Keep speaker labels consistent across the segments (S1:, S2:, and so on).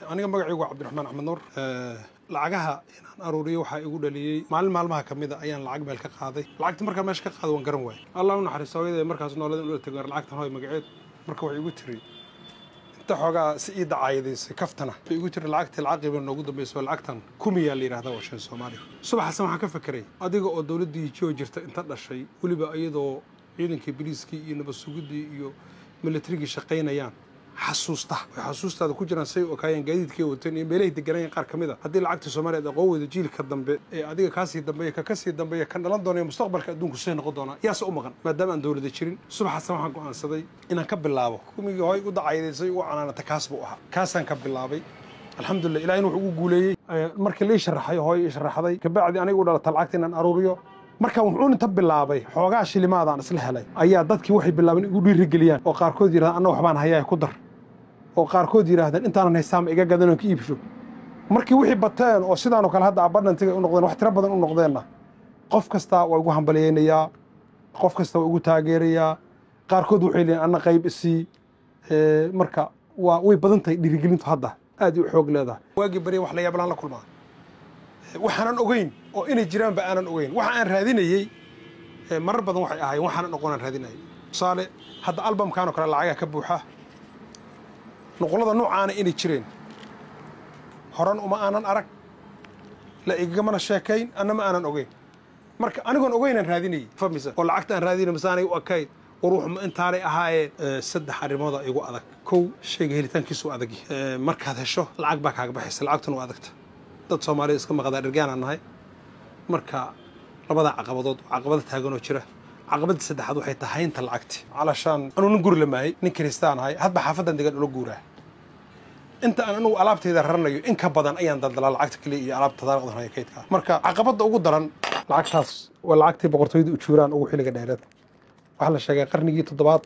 S1: Aniga magacaygu waa Cabdiraxmaan Axmed Nuur. Lacagaha inaan aruuriyo waxaa igu dhaliyey maalin maalmaha ka mid a ayaan lacag meel ka qaaday. Lacagta markaan meesha ka qaado waan garan waayey. Allah u naxariisto hooyaday markaas noolada in ula tago lacagtan hooy magaceed. Marka waxay igu tiri inta xoogaa si ii dacaayadaysay kaftana bay igu tiri lacagtii lacag qiiban noogu dambayso lacagtan kumiyaa la yidhahdaa waa shan Soomaali. Subaxaasna waxaan ka fekeray adiga oo dowladdii joo jirta inta dhashay weliba iyadoo ciidankii biliiskii iyo nabad sugiddii iyo militarigii shaqaynayaan xasuusta way xasuustaada ku jiraan say okaayeen gaadiidkay wateen iyo meelahay deganayeen qaar ka mid a haddii lacagta Soomaaliya aad aqoon weydo jiilka dambe ee adiga kaasii dambeeya ka kasii dambeeya kan dhalan doonaya mustaqbalka adduunku say noqon doonaa yaase u maqan maadaama aan dowlada jirin. Subaxaasna waxaan go'aansaday inaan ka bilaabo kumigii hoy u dacaydaysay u canaanata kaas buu ahaa kaasaan ka bilaabay. Alxamdulillah ilaahina wuxuu ugu guuleeyey markii la ii sharaxay hooyo ii sharaxday kabacdi aniga u dhalata lacagta inaan aruuriyo. Marka wuxuun inta bilaabay xoogaa shilimaadaan isla helay ayaa dadkii waxay bilaabeen igu dhiirigeliyaan oo qaarkood yidhahdaan anna waxbaan hayaa ku dar oo qaarkood yidhaahdeen intaanan haystaama iga gadan oon ka iibsho. Markii wixii bateen oo sidaanoo kale hadda abundant-iga u noqdeen wax tiro badan u noqdeenna qof kasta waa igu hambalyaynayaa, qof kasta waa igu taageerayaa, qaarkood waxay leeyihin anna qayb isii. Marka waa way badan tahay dhiirigelintu hadda aad u xoog leedahay. Waagii barya wax la yaab lahaan la kulmaa waxaanan ogeyn oo inay jiraanba aanan ogeyn. Waxa aan raadinayey marar badan waxay ahaayeen waxaanan aqoon aan raadinayay. Tusaale hadda albamkan oo kale lacagaa ka buuxa nuqulada noocaana inay jireen horan uma aanan arag la igagamana sheekayn anna ma aanan ogeyn. Marka anigoon ogeynaan raadinayey famisa oo lacagta aan raadinay masaanay u ekayn war wuxu intaanay ahaayeen. Saddex arrimooda igu adag. Kow, shayga helitaankiisu waa adag yahay. Markaad hesho lacag baa kaaga baxaysa, lacagtuna waa adagta. Dad Soomaaliya iska maqadaa dhergaanaan nahay. Marka labada caqabadood waa caqabada taagan oo jira. Caqabada saddexaad waxay tahay haynta lacagti. Calashaan anuu nin guri la maayay, nin kiristaan ahay, hadba xaafadan degan ula guuraa. Inta aan anugu alaabtayda raranayo in ka badan ayaan daldalaa lacagta kaliya iyo alaabta taariikhda haya kaydka. Marka caqabada ugu daran lacagtaas waa lacagtii boqortooyada Ujuuraan ugu xilliga dheereed. Waxaa la sheegaa qarnigii toddobaad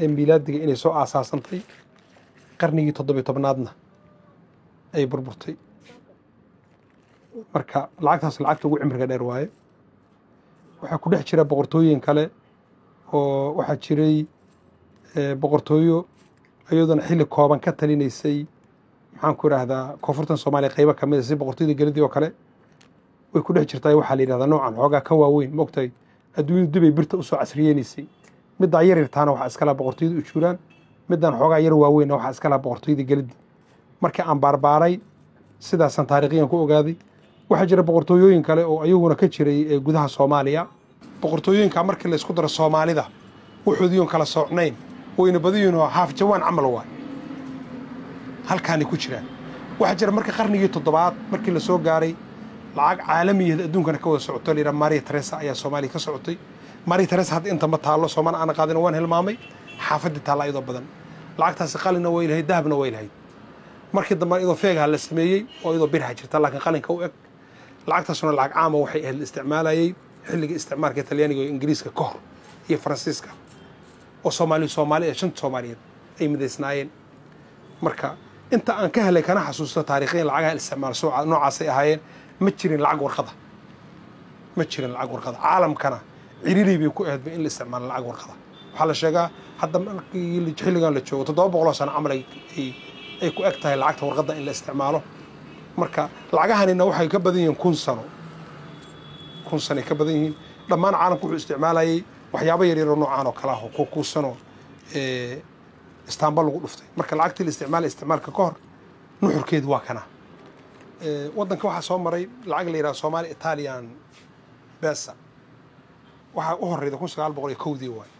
S1: ee miilaadiga inay soo aasaasantay, qarnigii 17aadna ay burburtay. Marka lacagtaas lacagta ugu cimriga dheer waaye. Waxaa ku dhex jira boqortooyin kale oo waxaa jiray boqortooyo iyaduna xilli kooban ka talinaysay maxaan ku idhaahdaa koonfurtan Soomaaliya qaybo ka mid a si boqortooyada Geladii oo kale way ku dhex jirtaa. Waxaa la yidhahdaa noocan xoogaa ka waaweyn moogtahay adduunyadu dib ay birta usoo casriyeynaysay. Middaa yar yartaana waxaa iska laha boqortooyada Ujuuraan, midaan xoogaa yar waaweynna waxaa iska laha boqortooyada Geladii. Markii aan baarbaaray sidaasaan taariikhiyan ku ogaaday. Waxaa jira boqortooyooyin kale oo ayaguna ka jiray gudaha Soomaaliya. Boqortooyooyinka markii la isku daro Soomaalida wuxuudiyoon kala soocnayn wayna badiyiin oo haaf jawaan camal waay halkaanay ku jiraan. Waxaa jira marka qarnigii toddobaad markii la soo gaaray lacag caalamiyeed adduunkana ka wada socoto la yidhaha Maria Teresa ayaa Soomaaliya ka socotay. Maria Teresa hadda inta ma taallo, Soomaali aana qaadin waan hilmaamay xaafaddii taalla iyadoo badan. Lacagtaasi qalinna way lahayd, dahabna way lahayd. Markii dambe iyadoo feegaha la sameeyey oo iyadoo birha jirta laakiin qalinka u eg. Lacagtaasuna lacag caama waxay ahayd la isticmaalayey xilligii isticmaalka Talyaaniga iyo Ingiriiska ka hor iyo Faransiiska oo Soomaali Soomaali ee shanta Soomaaliyeed ay midaysnaayeen. Marka inta aan ka helay kana xasuusto taariikhiyan lacagaha isticmaal noocaasay ahaayeen. Ma jirin lacag warqada, ma jirin lacag warqada. Caalamkana ciriiri bay ku ahayd in la isticmaalo lacag warqada. Waxaa la sheegaa hadda markii xilligan la joogo 700 sano camal ay ku eg tahay lacagta warqadda in la isticmaalo. Marka lacagahanina waxay ka badan yihiin 1000 sano, 1000 sano ay ka badan yihiin. Dhammaan caalamku wuxuu isticmaalayay waxyaabo yar yaroo noocaan oo kale ah oo ku kuusanoo istaanbal lagu dhuftay. Marka lacagtii la isticmaalay isticmaalka ka hor nuxurkeedu waa kana. Waddanka waxaa soo maray lacag la yidhaha Soomaali Italian pesa. Waxaa u horreyda 1901dii waay,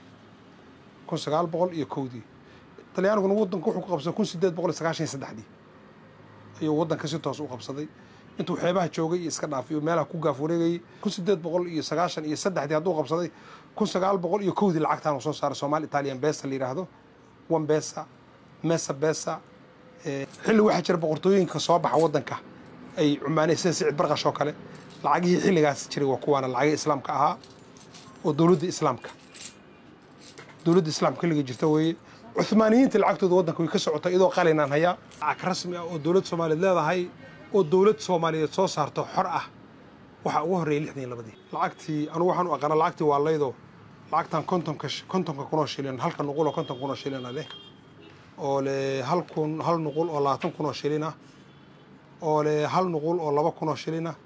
S1: 1901dii. Talyaaniguna waddanka wuxuu ku qabsaday 1893dii ayuu waddanka si toos u qabsaday. Intuu xeebaha joogay iyo iska dhaafay oo meelaha ku gaaf wareegayay 1893dii hadduu qabsaday 1901dii lacagtaan uu soo saaray Soomaali Italian pesa la yidhaahdo, one pesa, mesa pesa. Xilli waxaa jira boqortooyinka soo baxa waddanka ay cumaanay sida Sicid Barqash oo kale. Lacagihii xilligaas jiray waa kuwaana lacagihii islaamka ahaa oo dowladda islaamka xilliga jirta weeye. Cuthmaaniyiinta lacagtooda waddanka way ka socotay iyadoo qalinaan hayaa. Lacag rasmi ah oo dowlad Soomaaliyeed leedahay oo dowlad Soomaaliyeed soo saarto xor ah waxaa ugu horreeyay 62dii. Lacagtii anugu waxaan u aqaana lacagtii waa laydoo lacagtan 50 kunoo shilin halka nuquloo 50 kunoo shilina leh. Oo leh 1000, hal nuqul oo 20,000 oo shilin ah, oo leh hal nuqul oo 2000 oo shilin ah.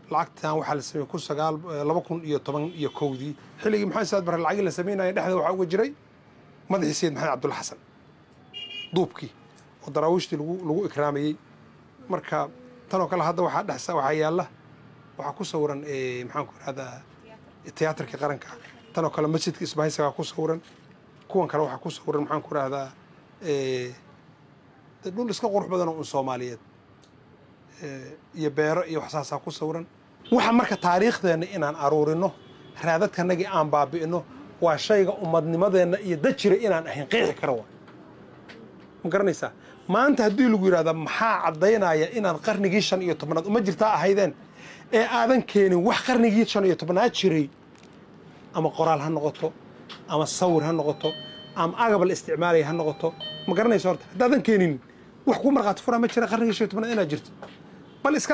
S1: Lacagtan waxaa la sameeyey 19 2011-dii, xilligii Maxamed Saad Barre. Lacagii la sameynaya dhexda waxaa uga jiray madaxii Sayid Maxamed Cabdulla Xasan, duubkii oo daraawiishtii lagu ikraamayey. Marka tan oo kale hadda waxaa dhex waxaa yaalla, waxaa ku sawiran, maxaan ku idhahdaa, tiyaatarkii qaranka. Tan oo kale masjidka Isbahaysigaa ku sawiran. Kuwan kale waxaa ku sawiran, maxaan ku idhahdaa, dhul iska qurux badan oo un Soomaaliyeed iyo beero iyo wax saasaa ku sawiran. Waxa marka taariikhdeenna inaan aruurino, raadadkanagii aan baabi'ino, waa shayga ummadnimadeenna iyo dad jira inaan ahayn qeexi kara. Waa ma garanaysaa, maanta haddii lagu yidhahda maxaa caddaynaya inaad qarnigii 15aad uma jirtaa ahaydeen, ee aadan keenin wax qarnigii 15aad jiray, ama qoraal ha noqoto, ama sawir ha noqoto, ama agab la isticmaalaya ha noqoto, ma garanaysa horta haddaadan keenin wax ku markhaati furaa ma jira qarnigii 15aad inaad jirto, bal iska